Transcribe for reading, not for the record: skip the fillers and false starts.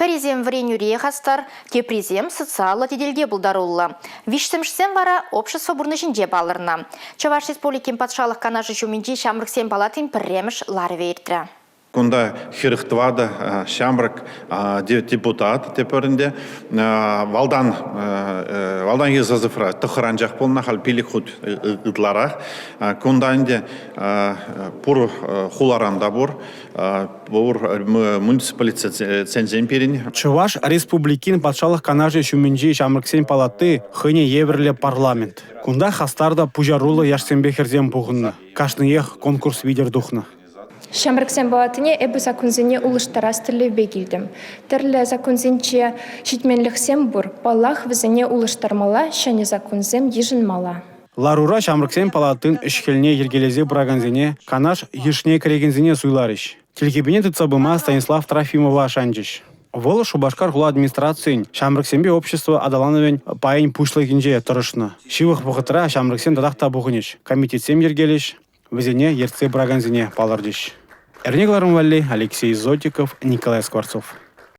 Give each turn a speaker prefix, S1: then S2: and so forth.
S1: Пӗрисем вӗренӳре хастар, теприсем социаллӑ тетелте пултаруллӑ. Виҫҫӗмӗшсем вара общество пурнӑҫӗнче палӑрнӑ. Чӑваш Республикин Патшалӑх Канашӗ ҫумӗнчи Ҫамрӑксен палатин пӗрремӗш ларӑвӗ иртрӗ.
S2: Кунта 44 ҫамрӑк депутат тепӗр ӗнтӗ. Валтан валтанхи созывра тӑхӑр анчах пулнӑ, халь пилӗк хут ытларах. Кунта ӗнтӗ пур хуларан та пур, пур муниципалитетсенчен пирӗн.
S3: Чӑваш Республикин Патшалӑх Канашӗ ҫумӗнчи Ҫамрӑксен палати хӑйне евӗрлӗ парламент. Кунта хастар та пуҫаруллӑ яшсемпе хӗрсем пухӑннӑ. Кашниех конкурс витӗр тухнӑ.
S4: Ҫамрӑксен палатине эпӗ саккунсене улӑштарас тӗллевпе килтӗм. Тӗрлӗ саккунсенче ҫитменлӗхсем пур, паллах, вӗсене улӑштармалла, ҫӗнӗ саккунсем йышӑнмалла.
S3: Ларура Ҫамрӑксен палатин ӗҫ-хӗлне йӗркелесе пыракансене, Канаш йышне кӗрекенсене суйларӗҫ. Тилхепене тытса пыма Станислав Трофимова шанчӗҫ. Вӑл Шупашкар хула администрацийӗн ҫамрӑксемпе общество аталанӑвӗн пайӗн пуҫлӑхӗнче тӑрӑшнӑ. Ҫывӑх вӑхӑтра ҫамрӑксем татах та пухӑнӗҫ, комитетсем йӗркелӗҫ, Вӗсене ертсе пыракансене палӑртӗҫ. Эрне кӑларӑм валли Алексей Зотиков, Николай Скворцов.